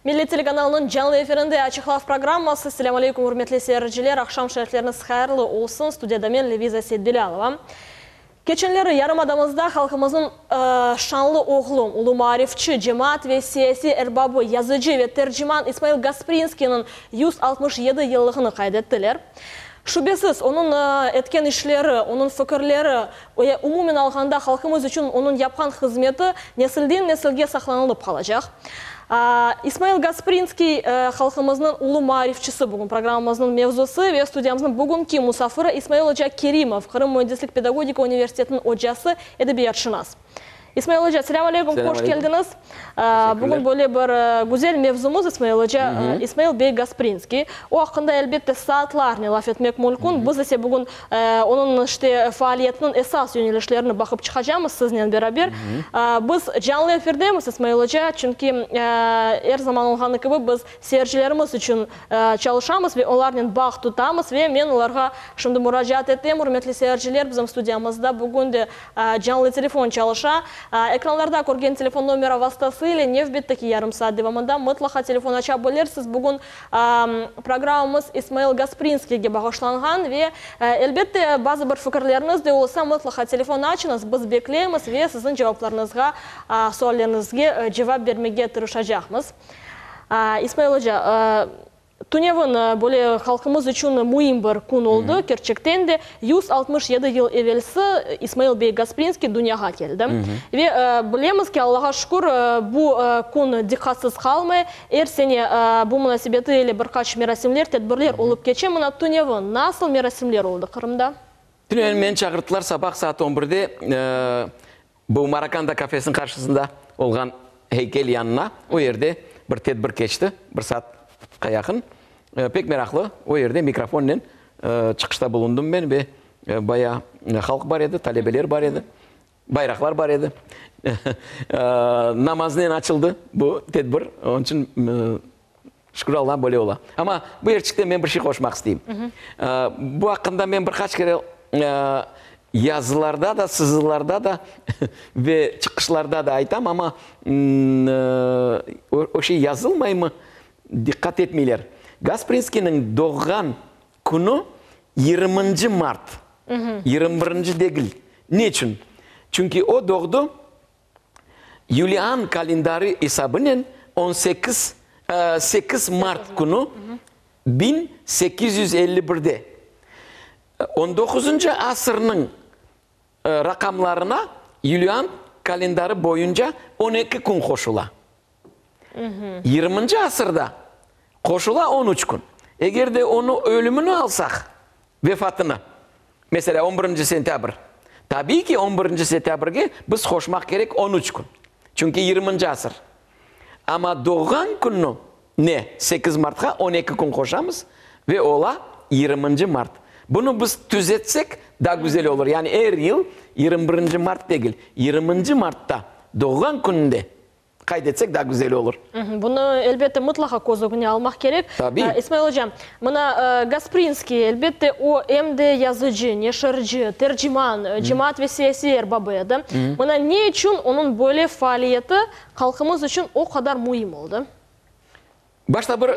Millet telekanalınıñ canlı efirinde Açıq laf programması. Selâm aleyküm, ürmetli seyirciler, aqşam şerifleriñiz hayırlı olsun. Studiyada men, Leviza Seytbilâlova. Keçenleri yarımadamızda halqımıznıñ şanlı oğlu, ulu maarifçi, cemaat ve siyasiy erbabı, yazıcı ve terciman İsmail Gasprinskiyniñ 167 yıllığını qayd ettiler. Şübesiz, onıñ etken işleri, onıñ fikirleri ve umumen alğanda halqımız içün onıñ yapqan hızmeti nesilden nesilge saqlanılıp qalacaq. İsmail Gasprinskiy, halqımıznıñ ulu maarifçisi bugün programmamıznıñ mevzusı ve studiyamıznıñ bugünki musafiri İsmail oca Kerimov, Qırım müendislik-pedagogika universitetiniñ ocası, edebiyatşınas. İsmail oca, selâm aleyküm, hoş keldiñiz. Bugün böyle bir güzel mevzumız, İsmail oca, İsmail bey Gasprinskiy. O aqqında, elbette, saatlarnen laf etmek mümkün. Biz ise bugün onıñ, işte, faaliyetiniñ esas yönelişlerini baqıp çıqacamız siznen beraber. Biz canlı efirdemiz, İsmail oca, çünki er zaman olğanı kibi biz seyircilerimiz içün çalışamız ve olarnen bağ tutamız. Ve men olarğa şimdi muracaat etem, ürmetli seyirciler, bizim studiyamızda bugün de Canlı telefon çalışa. Ekranlarda körgen telefon nomera vastası ile nevbetteki yarım saat devamında mıtlaqa telefon aça bilirsiz. Bugün programmamız İsmail Gasprinskiyge bağışlanğan ve, elbette, bazı bir fikirleriñiz de olsa, mıtlaqa telefon açıñız, biz bekleymiz ve siziñ cevaplarıñızğa, sualleriñizge cevap bermege tırışacaqmız. İsmail oca, Tünevin böyle halqımız içün müim bir kün oldı, kerçekten de, 167 yıl evelsi İsmail bey Gasprinskiy dünyağa keldi. Ve bilemiz ki, Allağa şükür, bu kün diqqatsız qalmay, er sene bu munasebeti ile bir qaç merasimler, tedbirler olıp keçe. Mına tünevin nasıl merasimler oldı Qırımda? Tünevin meni çağırttılar sabah saat on birde bu Marakanda kafesiniñ qarşısında olğan heykel yanına, o yerde bir tedbir keçti, bir saatqa yaqın. Pek meraqlı, o yerde mikrofonnen çıqışta bulundım men ve bayağı halq bar edi, talebeler bar edi, bayraqlar bar edi. Namaznen açıldı bu tedbir, onıñ içün Şükür Allağa böyle ola. Amma bu yerçikte men bir şey qoşmaq isteyim. Bu aqqında men bir qaç kere yazılarda da, sızılarda da ve çıqışlarda da aytam, amma o şey yazılmaymı, diqqat etmeyler. Gasprinskiyniñ doğğan künü yirminci mart, 21-nci degil. Ne içün? Çünki o doğdı Yulian kalendarı esabınen on sekiz, sekiz mart künü 1851-de. On doquzıncı asırnıñ raqamlarına Yulian kalendarı boyunca on eki kün qoşula. Yirminci asırda qoşula on üç kün. Eger de onı ölümini alsaq, vefatını, meselâ, on birinci sentâbr, tabiiy ki, on birinci sentâbrge biz qoşmaq kerek on üç kün, çünki yirminci asır. Amma doğğan künü ne, sekiz martqa on eki kün qoşamız ve ola yirminci mart. Bunı biz tüzetsek, daa güzel olur. Yani er yıl yirmi birinci mart degil, yirminci martta, doğğan kününde Qayd etsek daa güzel olur. Bunı, elbette, mıtlaqa köz ögüne almaq kerek. Tabiy. İsmail oca, mına, Gasprinskiy, elbette, o, em de yazıcı, neşirci, terciman, cemaat ve siyasiy erbabı edi. Mına, ne içün onıñ böyle faaliyeti halqımız içün o qadar müim oldı? Başta bir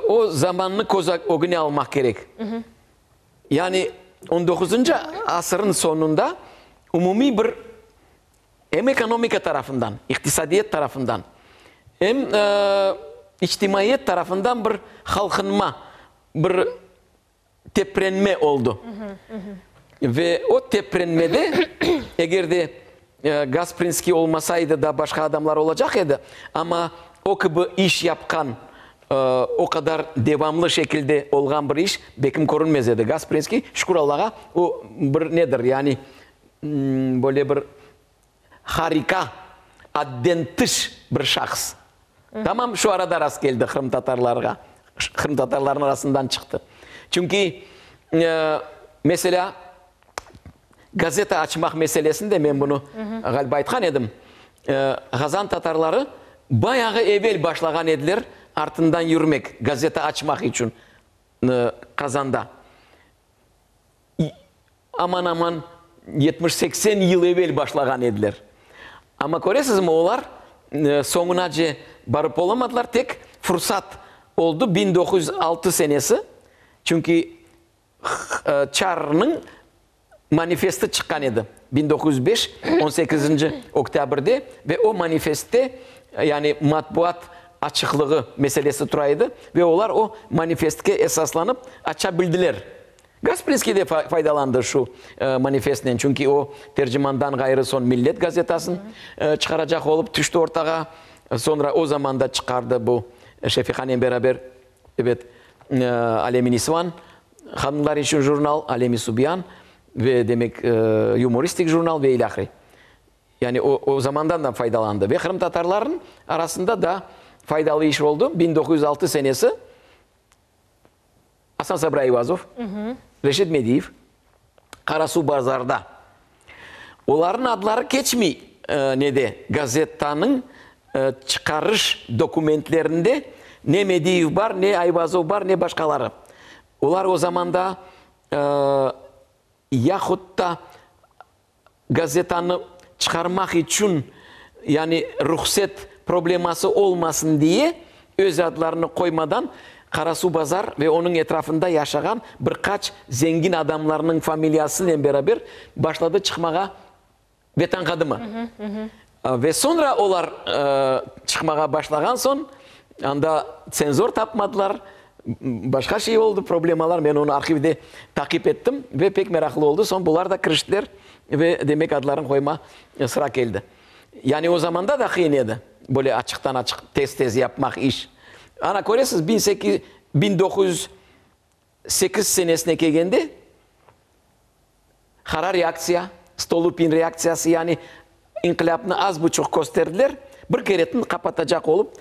o zamannı köz ögüne almaq kerek. Yani, on doquzıncı asırnıñ soñunda umumiy bir Em ekonomika tarafından, iqtisadiyat tarafından, em içtimaiyet tarafından bir halqınma, bir teprenme oldı. Ve o teprenmede, eger de Gasprinskiy olmasaydı da başqa adamlar olacaq edi, amma o kibi iş yapqan, o qadar devamlı şekilde olğan bir iş bekim körünmez edi. Gasprinskiy, şükür Allağa, o bir nedir, yani böyle bir harika, adden tış bir şahs. Tamam şu arada rastkeldi qırımtatarlarğa, qırımtatarlarnıñ arasından çıqtı. Çünki, meselâ, gazeta açmaq meselesinde men bunı ğaliba aytqan edim, Qazan tatarları bayağı evel başlağan ediler artından yürmek, gazeta açmaq içün Qazanda. Aman-aman yetmiş-seksen yıl evel başlağan ediler. Amma köresizmi, olar soñunace barıp olamadılar, tek fursat oldı 1906 senesi, çünki çarnıñ manifesti çıqqan edi 1905 on sekizinci oktâbrde ve o manifestte, yani matbuat açıqlığı meselesi tura edi ve olar o manifestke esaslanıp aça bildiler. Gasprinskiy de faydalandı şu manifestnen, çünki o Tercimandan ğayrı soñ Millet gazetasın çıqaracaq olıp tüşti ortağa. Soñra o zaman da çıqardı bu Şefiqanen beraber, ebet, Alem-i Nisvan, qadınlar içün jurnal, Alem-i Subyan ve, demek, yumoristik jurnal ve ilâhre. Yani o, o zamandan da faydalandı. Ve qırımtatarlarnıñ arasında da faydalı iş oldı. 1906 senesi Asan Sabri Ayvazov, Reşid Mediyev Qarasuvbazarda. Olarnıñ adları keçmey nede, gazetanıñ çıqarış dokumentlerinde ne Mediyev bar, ne Ayvazov bar, ne başqaları. Olar o zamanda yahut da gazetanı çıqarmaq içün, yani ruhset probleması olmasın diye, öz adlarını qoymadan Qarasuvbazar ve onıñ etrafında yaşağan bir qaç zengin adamlarnıñ familiyasınen beraber başladı çıqmağa Vetan Qadımı. Ve soñra olar çıqmağa başlağan soñ, anda tsenzor tapmadılar, başqa şey oldı, problemalar, men onı arhivde taqip ettim ve pek meraqlı oldı. Soñ bular da kiriştiler ve, demek, adlarını qoyma sıra keldi. Yani o zamanda da qıyın edi, böyle açıqtan-açıq tez-tez yapmaq iş. Ana, köresiz, 1908 senesine kelgende, Qara reaktsiya, Stolıpin reaktsiyası, yani inqilâpnı az buçuq kösterdiler, bir keretin qapatacaq olıp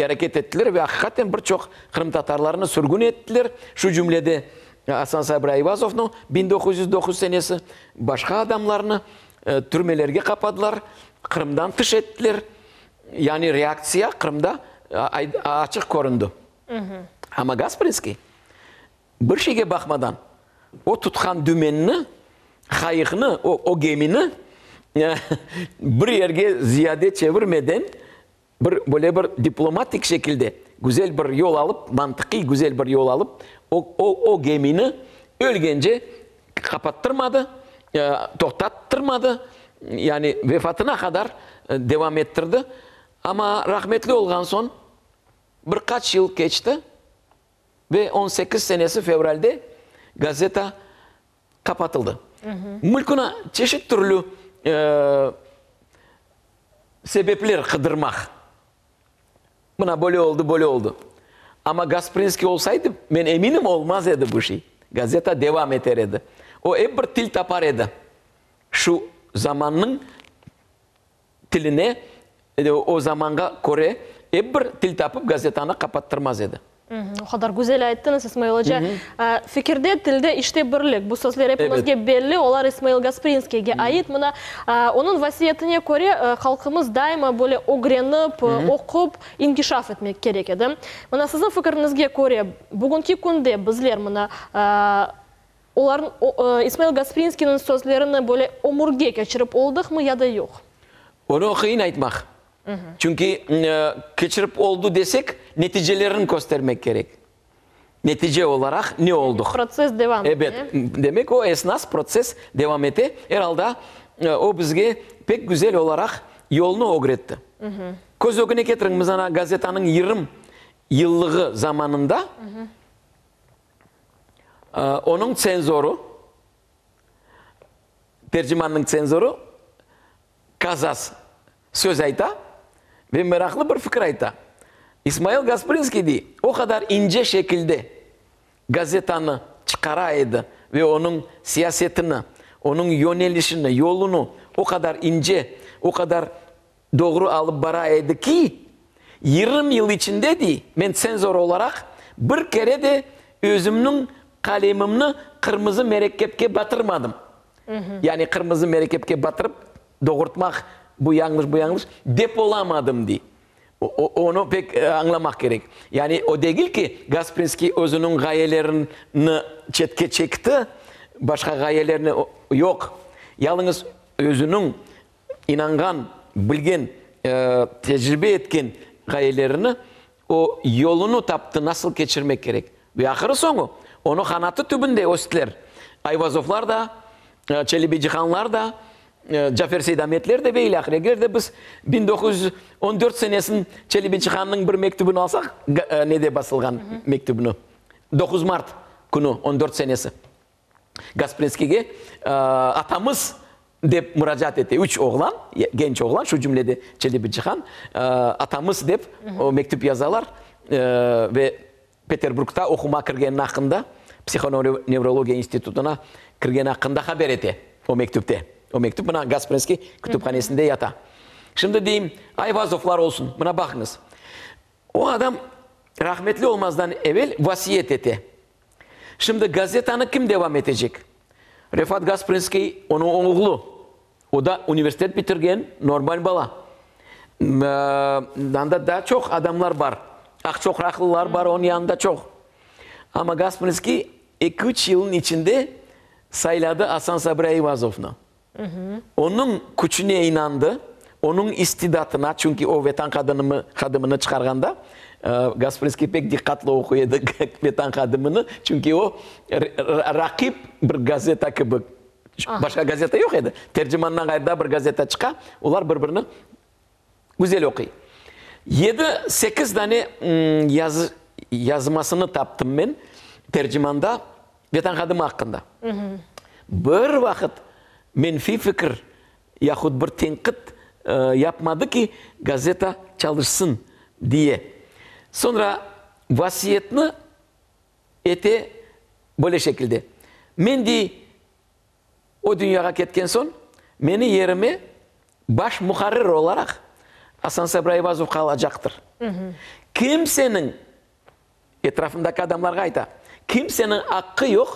areket ettiler ve aqiqaten bir çoq qırımtatarlarnı sürgün ettiler, şu cümlede Asan Sabri Ayvazovnı 1909 senesi, başqa adamlarnı türmelerge qapadılar, Qırımdan tış ettiler, yani reaktsiya Qırımda açıq köründi. Amma Gasprinskiy Bir şeyge baqmadan, o tutqan dümenni, qayıqnı, o, o gemini bir yerge ziyade çevirmeden, bir, böyle bir diplomatik şekilde, güzel bir yol alıp, mantıqiy güzel bir yol alıp, o, o, o gemini ölgence qapattırmadı, toqtattırmadı, yani vefatına qadar devam ettirdi. Amma rahmetli olğan soñ bir qaç yıl keçti. Ve on sekiz senesi fevralde gazeta qapatıldı. Mülküna çeşit türlü sebepler qıdırmaq. Mına böyle oldı, böyle oldı. Amma Gasprinskiy olsaydı, men eminim, olmaz edi bu şey. Gazeta devam eter edi. O ep bir til tapar edi. Şu zamannıñ tiline, o zamanğa köre ep bir til tapıp gazetanı qapattırmaz edi. O qadar güzel ayttıñız, İsmail oca. Fikirde, tilde, işte birlik. Bu sözler epimizge belli, olar İsmail Gasprinskiyge ait. Mına, onıñ vasiyetine köre, halqımız daima böyle ögrenip, oqup, inkişaf etmek kerek edi. Mına, siziñ fikiriñizge köre, bugünki künde bizler mına Olarnıñ, İsmail Gasprinskiyniñ sözlerini böyle ömürge keçirip oldıqmı ya da yoq? Onı qıyın aytmaq. Çünki keçirip oldı desek, neticelerini köstermek kerek. Netice olaraq ne olduq? Protsess devam ete. Ebet. Demek, o esnas, protsess devam ete. Er alda, o bizge pek güzel olaraq yolnı ögretti. Köz ögüne ketiriñ, biz ana gazetanıñ yırım yıllığı zamanında Onıñ tsenzorı, Tercimannıñ tsenzorı Kazas söz ayta ve meraqlı bir fikir ayta. İsmail Gasprinskiy dey, o qadar ince şekilde gazetanı çıqara edi ve onıñ siyasetini, onıñ yönelişini, yolunı o qadar ince, o qadar Doğru alıp bara edi ki, yirmi yıl içinde, dey, men tsenzor olaraq bir kere de özümniñ qalemimni qırmızı merekkepke batırmadım. Yani qırmızı merekkepke batırıp doğurtmaq, bu yañlış, bu yañlış, dep olamadım, dey. Onı pek añlamaq kerek. Yani o degil ki, Gasprinskiy özüniñ ğayelerini çetke çekti, başqa ğayelerni, yoq. Yalıñız özüniñ İnanğan, bilgen, tecribe etken ğayelerini. O yolunı taptı, nasıl keçirmek kerek. Ve ahırı soñu, onı qanatı tübünde östüler. Ayvazovlar da, Çelebicihanlar da, Cafer Seydametler de ve ilâhre. Eger de biz 1914 senesiniñ Çelebicihannıñ bir mektübini alsaq, nede basılğan mektübini, 9 mart künü 14 senesi, Gasprinskiyge atamız dep muracaat ete. Üç oğlan, genç oğlan, şu cümlede Çelebicihan, atamız dep o mektüp yazalar ve Peterburgda oqumağa kirgeni aqqında, psihonevvrologiya institutına kirgeni aqqında haber ete o mektüpte. O mektüp mına Gasprinskiy kütüphanesinde yata. Şimdi deyim, Ayvazovlar olsun, mına baqıñız. O adam rahmetli olmazdan evel vasiyet ete. Şimdi gazetanı kim devam etecek? Refat Gasprinskiy, onıñ oğlu. O da universitet bitirgen normal bala. Anda daa çoq adamlar bar. Aqçoqraqlılar bar, onıñ yanında çoq. Amma Gasprinskiy eki-üç yılnıñ içinde sayladı Asan Sabri Ayvazovnı. Onıñ küçüne inandı, onıñ istidatına, çünki o Vetan hadimini çıqarğanda, Gasprinskiy pek diqqatlı oquy edi Vetan hadimini, çünki o raqip bir gazeta kibi, başqa gazeta yoq edi, Tercimandan ğayrı daa bir gazeta çıqa, olar bir-birini güzel oquy. Yedi-sekiz dane yazmasını taptım men Tercimanda Vetan hadimi aqqında. Bir vaqıt menfiy fikir yahut bir tenqit yapmadı ki, gazeta çalışsın diye. Soñra vasiyetni ete böyle şekilde, Men, dey, o dünyağa ketken soñ, meni yerime baş muharrir olaraq Asan Sabri Ayvazov qalacaqtır. Kimseniñ Etrafındaki adamlarğa ayta, kimseniñ aqqı yoq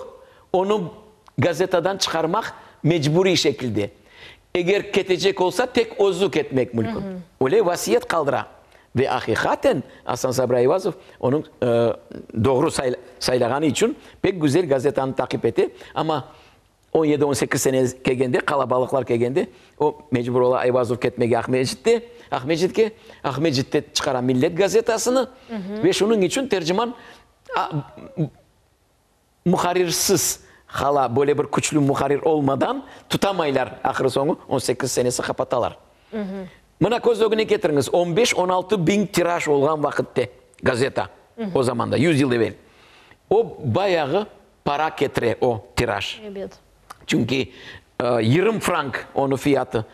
onı gazetadan çıqarmaq mecburiy şekilde. Eger ketecek olsa, tek özü ketmek mülkün. Öyle vasiyet qaldıra. Ve aqiqaten Asan Sabri Ayvazov onıñ doğru saylağanı içün pek güzel gazetanı taqip ete. Amma On yedi, on sekiz sene kelgende, qalabalıqlar kelgende, o mecbur ola Ayvazov ketmege Aqmescitte, Aqmescitke, Aqmescitte çıqara Millet gazetasını ve şunıñ içün Terciman muharrirsiz qala, böyle bir küçlü muharrir olmadan tutamaylar, ahırı soñu 18 senesi qapatalar. Mına köz ögüne ketiriñiz, on beş, on altı biñ tiraj olğan vaqıtte gazeta, o zamanda, yüz yıl evel, o bayağı para ketire o tiraj. Ebet. Çünki yırım frank onı fiyatı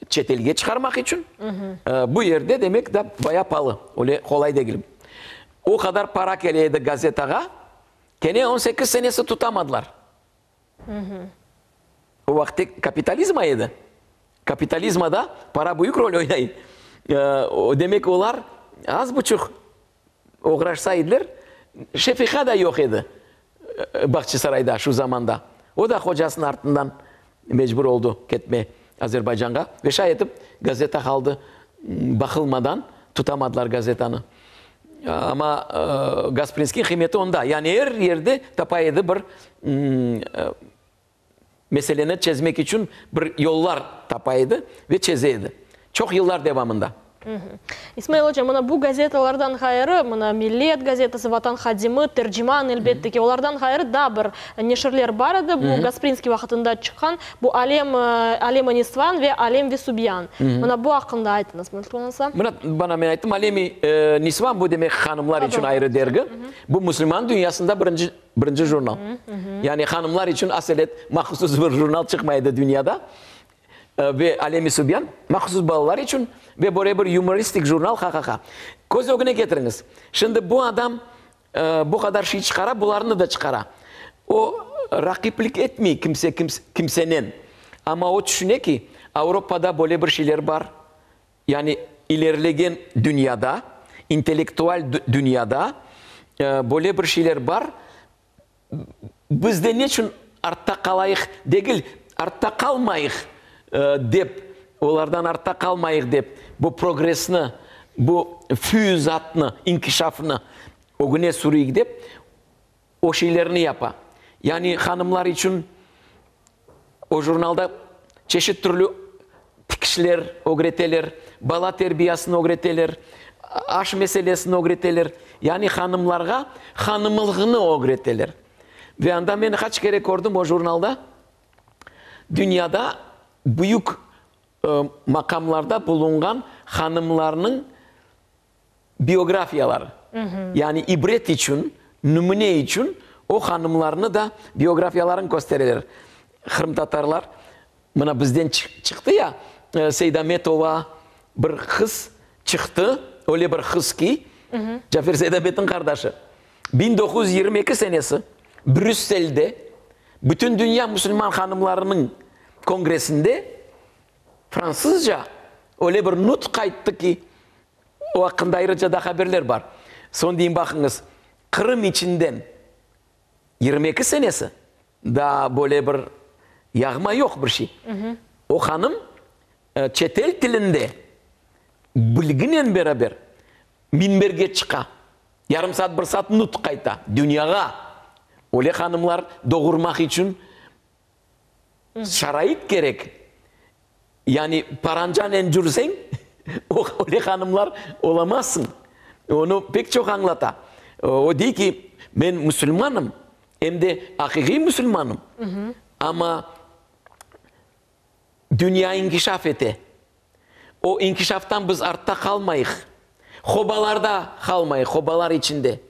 çetelge çıqarmaq içün. Bu yerde, demek, da baya palı, öyle qolay degil. O qadar para kele edi gazetağa, kene on sekiz senesi tutamadılar. O vaqıtte kapitalizma edi. Kapitalizmada para büyük rol oynay. Demek, olar az buçuq Oğraşsa ediler. Şefiqa da yoq edi Bağçasarayda şu zamanda. O da hocasınıñ artından mecbur oldı ketme Azerbaycanğa. Ve şay etip gazeta qaldı baqılmadan, tutamadılar gazetanı. Amma Gasprinskiy qıymeti onda, yani er yerde tapa edi bir Meseleni çezmek içün bir yollar tapa edi ve çeze edi. Çoq yıllar devamında. İsmail oca, mına bu gazetalardan ğayrı, mına Millet gazetası, Vatan hadimi, Terciman, elbette ki, olardan ğayrı daa bir neşirler bar edi. Bu Gasprinskiy vaqıtında çıqqan bu Alem, Alem-i Nisvan ve Alem ve Subyan. Mına bu aqqında aytıñız, mümkün olsa. Mına, bana men ayttım, Alem-i Nisvan, bu demek hanımlar içün ayrı dergi. Bu musulman dünyasında birinci Birinci jurnal. Yani hanımlar içün aselet mahsus bir jurnal çıqmay edi dünyada. Ve Alem-i Sübyan mahsus balalar içün ve böyle bir yumoristik jurnal ha-ha-ha. Köz ögüne ketiriñiz. Şimdi bu adam bu qadar şey çıqara, bularnı da çıqara. O raqiplik etmey kimse kimsenen. Amma o tüşüne ki, Avropada böyle bir şeyler bar. Yani ilerilegen dünyada, intellektual dünyada böyle bir şeyler bar, biz de neçün artta qalayıq degil, artta qalmayıq dep, olardan artta qalmayıq dep, bu progressni, bu füyüzatnı, inkişafnı ögüne sürüyik dep, o şeylerni yapa. Yani hanımlar içün o jurnalda çeşit türlü tikişler ögreteler, bala terbiyasını ögreteler. Aş meselesini ögreteler. Yani hanımlarğa hanımlığını ögreteler. Ve anda men qaç kere kördim o jurnalda, dünyada büyük maqamlarda bulunğan hanımlarnıñ biografiyaları. Yani ibret içün, nümüne içün o hanımlarnı da biografiyalarını köstereler. Qırımtatarlar, mına bizden çıqtı ya, Seydametova bir qız çıqtı, öyle bir qız ki, Cafer Seydametniñ qardaşı, 1922 senesi Brüsselde Bütündünya musulman hanımlarınıñ kongressinde fransızca öyle bir nutq ayttı ki, o aqqında ayrıca da haberler bar. Soñ deyim, baqıñız, Qırım içinden 22 senesi daa böyle bir yağma yoq bir şey. O hanım çetel tilinde bilginen beraber minberge çıqa, yarım saat, bir saat nutq ayta dünyağa. Öyle hanımlar doğurmaq içün şarait kerek. Yani parancanen cürseñ, öyle hanımlar olamazsıñ. Onı pek çoq añlata. O dey ki, men musulmanım, em de aqiqiy musulmanım, amma dünya inkişaf ete. O inkişaftan biz artta qalmayıq. Hobalarda qalmayıq, hobalar içinde.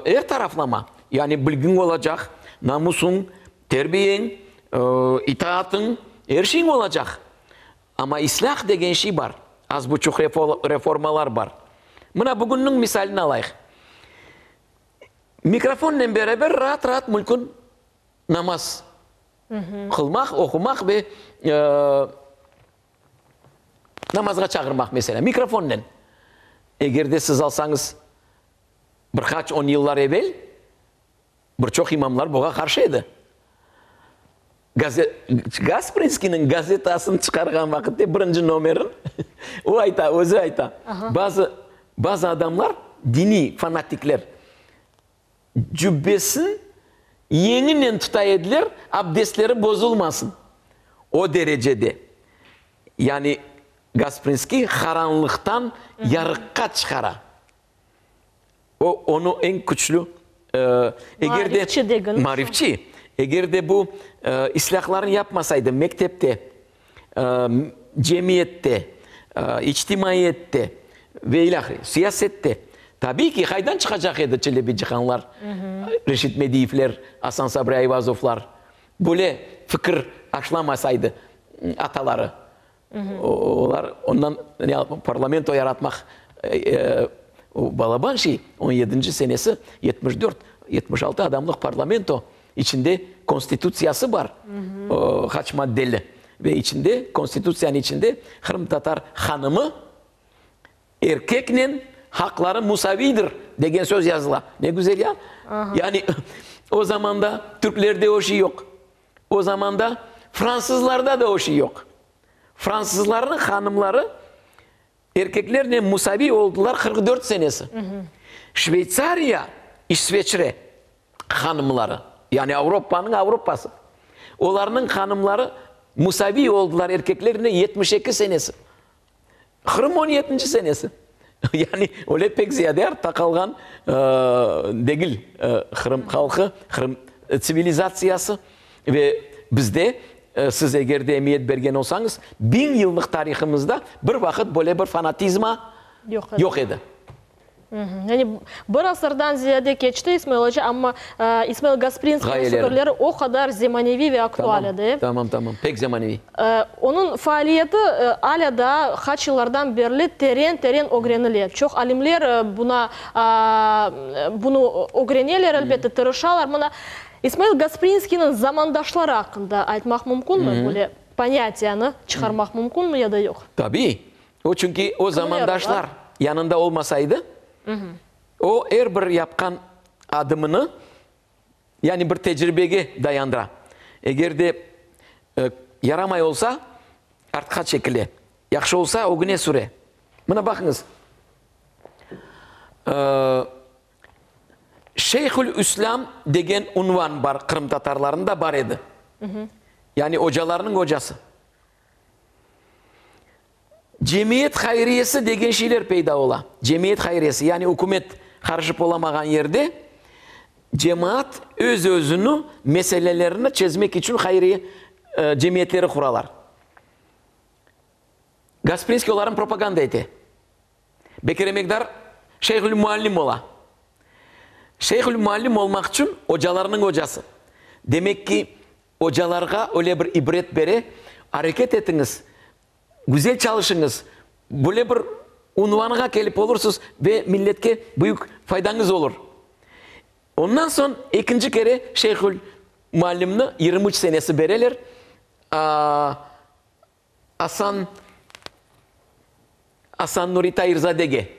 Er taraflama, yani bilgiñ olacaq, namusıñ, terbiyeñ, itaatıñ, er şeyiñ olacaq. Amma islâh degen şey bar, az buçuq reformalar bar. Mına bugünniñ misalini alayıq. Mikrofonnen beraber raat-raat mümkün namaz qılmaq, oqumaq ve namazğa çağırmaq, meselâ, mikrofonnen. Eger de siz alsañız, bir qaç on yıllar evel bir çoq imamlar buña qarşı edi. Gasprinskiyniñ gazetasını çıqarğan vaqıtte birinci nomerin o ayta, özü ayta, bazı, bazı adamlar, diniy fanatikler, Cübbesin yeñinen tuta ediler, abdestleri bozulmasın. O derecede. Yani Gasprinskiy qaranlıqtan yarıqqa çıqara. O, onı eñ küçlü, eger de, Maarifçi degil. Maarifçi. Eger de bu islâhlarnı yapmasaydı mektepte, cemiyette, içtimaiyette ve ilâhre, siyasette, tabiiy ki, qaydan çıqacaq edi Çelebi Cihanlar, Reşid Mediyevler, Asan Sabri Ayvazovlar? Böyle fikir aşlamasaydı ataları, olar ondan parlamento yaratmaq balaban şey, on yedinci senesi 74, 76 adamlıq parlamento. İçinde Konstitutsiyası bar, qaç maddeli, ve içinde, Konstitutsiyanıñ içinde qırımtatar hanımı erkeknen haqları musaviydir degen söz yazıla. Ne güzel ya! Yani o zamanda türklerde o şey yoq. O zamanda fransızlarda da o şey yoq. Fransızlarnıñ hanımları Erkeklernen musaviy oldılar 44 senesi. Şveytsariya, İsveçre hanımları, yani Avropanıñ Avropası, olarnıñ hanımları musaviy oldılar erkeklernen 72 senesi. Qırım on yetinci senesi. Yani öyle pek ziyade artta qalğan degil Qırım halqı, Qırım tsivilizatsiyası. Ve bizde, siz eger de emiyet bergen olsañız, biñ yıllıq tarihımızda bir vaqıt böyle bir fanatizma yoq edi. Yani bir asırdan ziyade keçti, İsmail oca, amma İsmail Gasprinskiyniñ fikirleri o qadar zemaneviy ve aktual edi. Tamam, tamam, pek zemaneviy. Onıñ faaliyeti alâ daa qaç yıllardan berli teren-teren ögrenile. Çoq alimler buna, bunı ögreneler, elbette, tırışalar. Mına, İsmail Gasprinskiyniñ zamandaşları aqqında aytmaq mümkünmi? Böyle ponâtiyanı çıqarmaq mümkünmi ya da yoq? Tabiiy. O, çünki o zamandaşlar yanında olmasaydı, o, er bir yapqan adımını, yani bir tecribege dayandıra. Eger de yaramay olsa, artqa çekile, yahşı olsa, ögüne süre. Mına baqıñız. Şeyhül-İslâm degen unvan bar, qırımtatarlarında bar edi. Yani ocalarnıñ ocası. Cemiyet hayriyesi degen şeyler peyda ola. Cemiyet hayriyesi, yani ükümet qarışıp olamağan yerde cemaat öz-özüni meselelerini çezmek içün hayriye cemiyetleri quralar. Gasprinskiy olarnı propaganda ete. Bekir Emekdar şeyhül-muallim ola. Şeyhül-muallim olmaq içün ocalarnıñ ocası. Demek ki, ocalarğa öyle bir ibret bere, areket etiñiz, güzel çalışıñız, böyle bir unvanğa kelip olursız ve milletke büyük faydañız olur. Ondan soñ ekinci kere şeyhül-muallimni 23 senesi bereler. Asan Asan Nuri Tairzadege,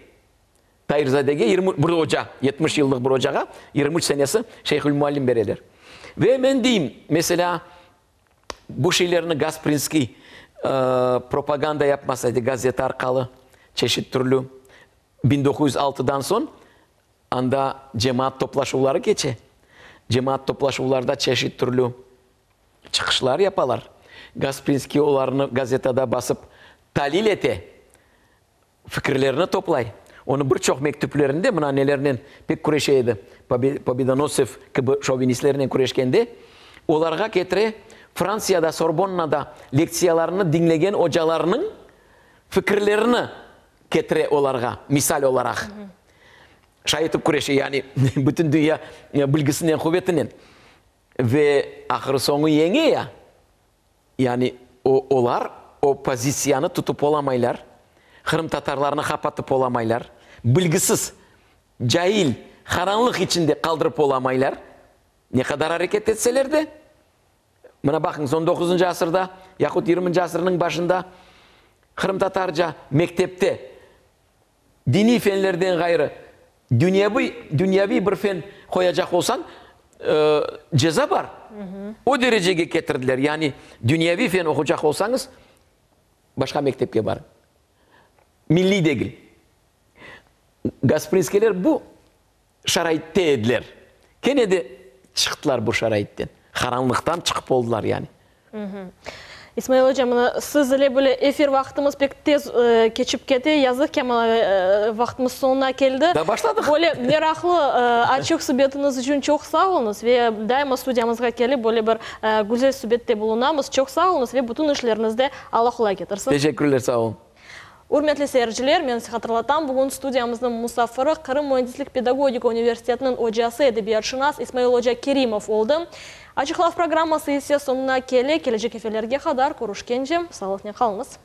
Tairzadege yirmi bir oca, 70 yıllıq bir ocağa 23 senesi Şeyhülmuallim bereler. Ve men deyim, meselâ, bu şeylerni Gasprinskiy propaganda yapmasaydı gazeta arqalı, çeşit türlü, 1906-dan soñ anda cemaat toplaşuvları keçe. Cemaat toplaşuvlarda çeşit türlü çıqışlar yapalar. Gasprinskiy olarnı gazetada basıp talil ete, fikirlerini toplay. Onı bir çoq mektüplerinde mına nelernen pek küreşe edi, Pobedonossev kibi şovinistlernen küreşkende, olarğa ketire Frantsiyada Sorbonnada lektsiyalarını diñlegen ocalarnıñ fikirlerini ketire olarğa misal olaraq. Şay etip küreşe, yani bütün dünya bilgisinen, quvetinen. Ve ahır-soñu yeñe ya, yani o, olar o pozitsiyanı tutıp olamaylar, qırımtatarlarnı qapatıp olamaylar, bilgisiz, cail, qaranlıq içinde qaldırıp olamaylar, ne qadar areket etseler de. Mına baqıñız, on doquzıncı asırda, yahut yirminci asırnıñ başında qırımtatarca mektepte Diniy fenlerden ğayrı, dünyaviy, dünyaviy bir fen qoyacaq olsañ, ceza bar. O derecege ketirdiler. Yani dünyaviy fen oqucaq olsañız, başqa mektepke barıñ. Milliy degil. Gasprinskiyler bu şaraitte ediler. Kene de çıqtılar bu şaraitten. Qaranlıqtan çıqıp oldılar yani. İsmail oca, mına siz ile böyle efir vaqtımız pek tez keçip kete. Yazıq ki, amma vaqtımız soñuna keldi. Daa başladıq. Böyle meraqlı, açıq subetiñiz içün çoq sağ oluñız ve daima studiyamızğa kelip böyle bir güzel subette bulunamız. Çoq sağ oluñız ve bütün işleriñizde Alla qolay ketirsin. Teşekkürler, sağ olun. Ürmetli seyirciler, men size hatırlatam, bugün studiyamıznıñ musafiri Qırım müendislik-pedagogika universitetiniñ ocası, edebiyatşınas İsmail oca Kerimov oldı. Açıq laf programması ise soñuna kele, kelecek efirlerge qadar körüşkence, sağlıqnen qalıñız.